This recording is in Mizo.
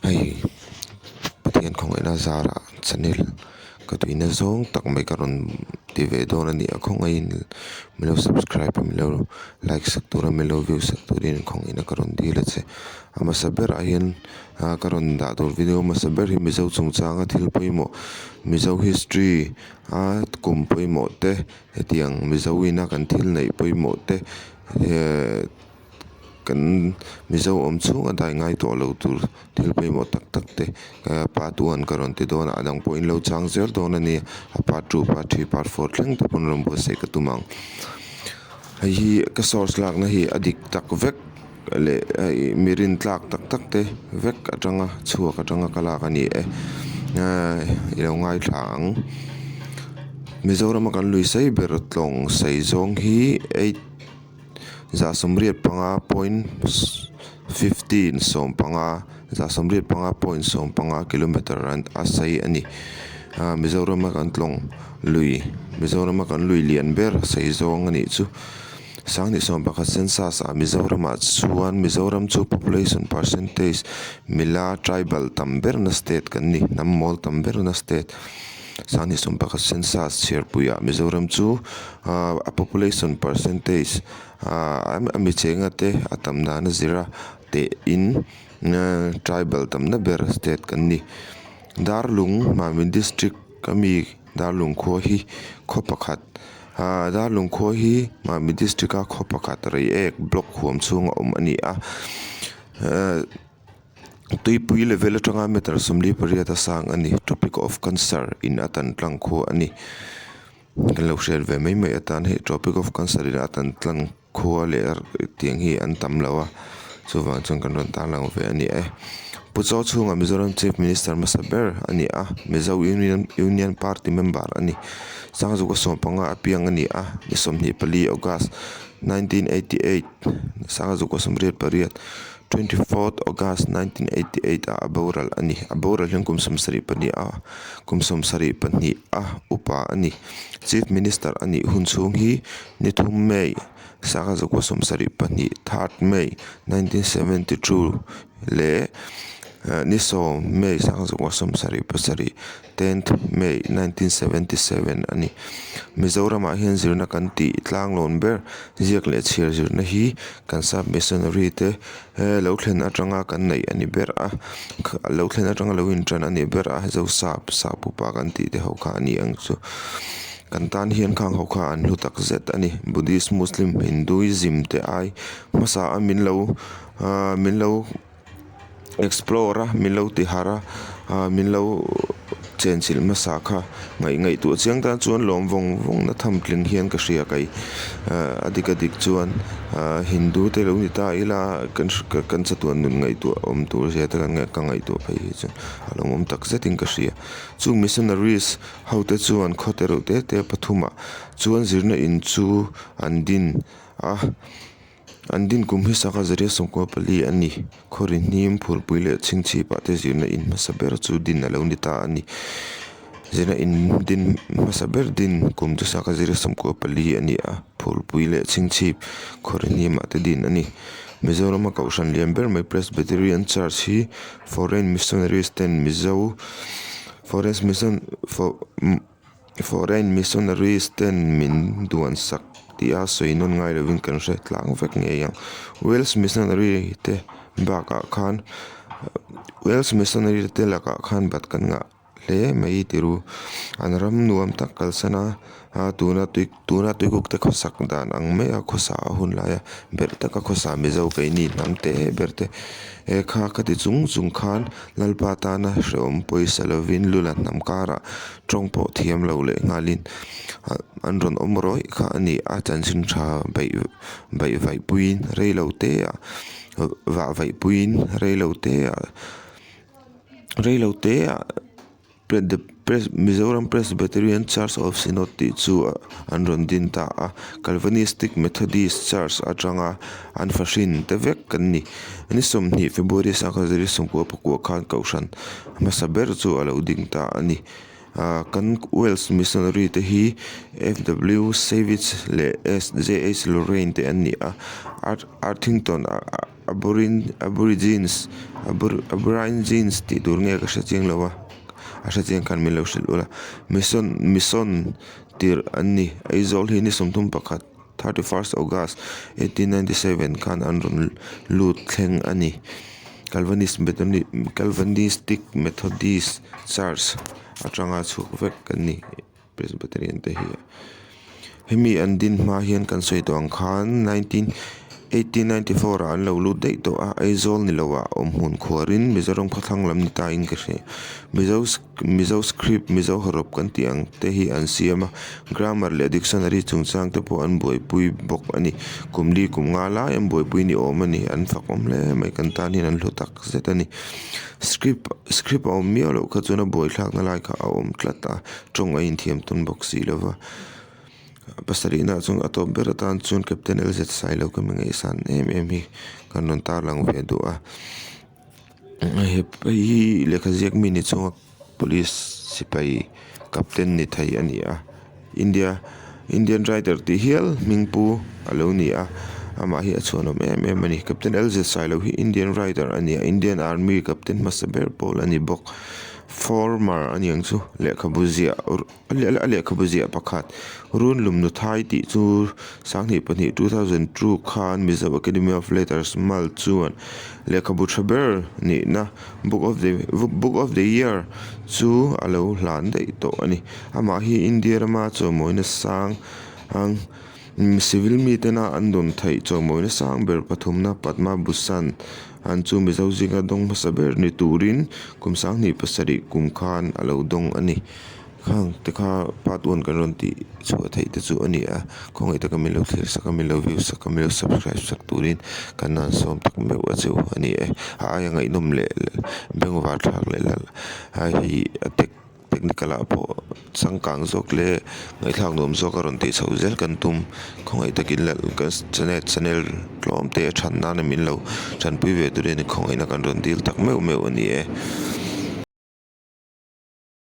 Hei Pathian khawngaihna zarah channel ka tuina zawng tak mai ka rawn ti ve dawn a ni a khawngaihin min lo subscribe a min lo like sak tur a min lo view sak turin khawngaihna ka rawn dil a che. A hmasa berah hian ah ka rawn dah tur video hmasa ber hi Mizo chungchanga thil pawimawh Mizo history a kum pawimawh te hetiang Mizo ina kan thil neih pawimawh te ehh. Kan Mizo awm chhung a dai ngai tawh lo tur thil pawimawh tak tak te part one ka rawn ti dawn a a dang pawh in lo chang zel dawn a ni a part two part three part four thleng te pawn rawn buatsaih ka tum ang hei hi ka source lakna hi a dik tak vek leh hei mi rin tlak tak tak te vek atanga chhuak atanga ka lak a ni e i lo ngaithla ang Mizoram a kan lui sei ber tlawng sei zawng hi eight. 185 point 15 15 185 point 15 kilometer a sei a ni. Aa Mizorama kan tlawng lui Mizorama kan lui lian ber sei zawng a nih chu. Sanghnih 11 census ah Mizoramah chuan Mizoram chu population percentage mila tribal tam berna state kan ni hnam mawl tam berna state. Sanghnih 11 census chhiarpuiah Mizoram chu. A population percentage a mi chenga te a tam dan a zir a teh in tribal tamna ber state kan ni. Darlung Mamit district a mi Darlung khua hi khaw pakhat ah Darlung khua hi Mamit district a khaw pakhat Reiek block huam chhunga awm a ni a. Tuipui level atanga meter 48 a sang a ni. Tropic of Cancer in a tan tlang khua a ni. Kan lo hriat ve mai mai atan hei tropic of cancer in a tan tlang khua leh tiang hi an tam lo a chuvang chuan kan rawn tarlang ve a ni e. Pu Chaw chhungah Mizoram Chief Minister hmasa ber a ni a, Mizo Union Union Party member a ni. Sangzuka 15 a piang a ni a, ni 24 August 1988 Sangzuka 88. 24th August 1988 ah a boral a ni. A boral hian kum 72 a kum 72 a upa a ni. Chief Minister a nih hun chhung hi ni thum May sangha zakua 72 third May 1972 leh ni sawm May sangha zakua 77 tenth May 1977 a ni. Mizoramah hian zirna kan tih tlanglawn ber ziak leh chhiar zirna hi kan sap missionary te lo thlen atanga kan neih a ni ber a, lo thlen atanga lo intan a ni ber a, Zosap sap upa kan tih te ho kha a ni ang chu. Kan tan hian khang ho kha an hlu tak zet a ni. Buddhist, Muslim, Hinduism te ai hmasa a min lo min lo. Explore a min lo ti harh a min lo chenchilh hmasa kha ngaih ngaihtuah chiang tan chuan lawm vawng vawng na tham tling hian ka hria kei a dik a dik chuan Hindu te lo ni ta ila kan kan chatuan nun ngaihtuah awm tur zia te ka ngaihtuah phei hi chuan a lo awm tak zetin ka hria. Chung missionaries ho te chuan khaw te reuh te te pathumah chuan zirna in chu an din a. An din kum hi sangha zaria 94 a ni. Khawri hnim, phurpui leh chhingchhipah te zirna in hmasa ber chu din a lo ni ta a ni. Zirna in din hmasa ber din kum chu sangha zaria 94 a ni a, phurpui leh chhingchhip khawri hnimah te din a ni. Mizorama kohhran lian ber mai Presbyterian Church hi Foreign Missionaries ten Mizo Foreign Mission Foreign missionaries ten min duan sak tih a sawi nawn ngai lovin kan hre tlang vek ngei ang. Welsh missionary te bakah khan Welsh missionary te lakah khan bat kan ngah hle mai tiru. An ram nuam tak kalsan a, tuna tui tuna tuikuk te khawsak dan ang mai a khawsa a hun lai a, berh taka khawsa Mizo keini hnam te ber te he kha ka ti chung chung khan Lalpa tana hrehawm pawisa lovin Lula hnam karah Tawng pawh thiam lo leh nghalin an rawn awm rawih kha a ni a, chanchin tha baih baih vaih puiin rei lo te ah vah vaih puiin rei lo te ah rei lo te ah Mizoram Presbyterian Church of Synod tih chu an rawn din ta a, Calvinistic Methodist Church atanga an fahrin te vek kan ni. Ni 20 February 1999 khan Kohhran hmasa ber chu a lo ding ta a ni. Kan Welsh missionary te hi FW Savage leh SJH Lorraine te an ni a, Arthington. Aborigines Aborigines tih tur nge ka hre chiang lo a a hre chiang khan min lo hrilh ula mission mission tirh an ni Aizawl hi ni 31 31st August 1897 khan an rawn lut thleng a ni Calvanist Calvanistic Methodist Church atanga chhuak vek an ni. Presbyterian te hi hemi an din hma hian kan sawi tawh ang khan nineteen eighteen ninety four ah an lo lut daih tawh a Aizawl ni lo ah awm hmun khuar in Mizoram khawthlang lam ni ta in ka hria Mizo Mizo script Mizo hawrawp kan tih ang te hi an siam a grammar leh dictionary chungchang te pawh an buaipui bawk a ni kum li kum nga lai an buaipui ni awm a ni an fak awm hle mai kan tan hian an hlu tak zet a ni. Script script a awm miau loh kha chuan a buaithlakna lai kha a awm tlat a tawng a inthiam tawn bawk si lo va pasarihna chuan a tawp ber atan chuan Captain L Z Sailo ka mi ngaihsan em em hi kan rawn tarlang ve duh a hei hi lehkha ziak mi ni chunga police sipai captain ni thei a ni a India Indian writer tih hial hming pu a lo ni a amah hi a chhuanawm em em a ni Captain L Z Sailo hi Indian writer a ni a Indian army captain hmasa ber pawl a ni bawk former a ni ang chu lehkhabu ziah a lehkhabu ziah pakhat Runlum Nuthai tih chu sanghnih pahnih 2002 khan Mizo Academy of Letters mal chuan lehkhabu tha ber nihna Book of the Book of the Year chu a lo hlan daih tawh a ni. Amah hi India rama chawimawina sang ang civil mitena an dawn theih chawimawina sang ber pathumna Padma Bhushan an chu Mizo zinga dawng hmasa ber ni turin kum 2007 kum khan a lo dawng a ni. Khang te kha part one kan rawn tih chhuah theih te chu a ni a, khawngaih taka min lo thlir sak a, min lo view sak a, min lo subscribe sak turin kan han sawm tak meuh a chu a ni e. A aia ngaihnawm leh bengvar thlak leh lal a hei a tech technical ah pawh changkang zawk leh ngaihthlak nuam zawk a rawn tih chhoh zel kan tum. Khawngaih takin lal kan channel channel tlawm te a that nana min lo tanpui ve turin khawngaihna kan rawn dil tak meuh meuh a ni e.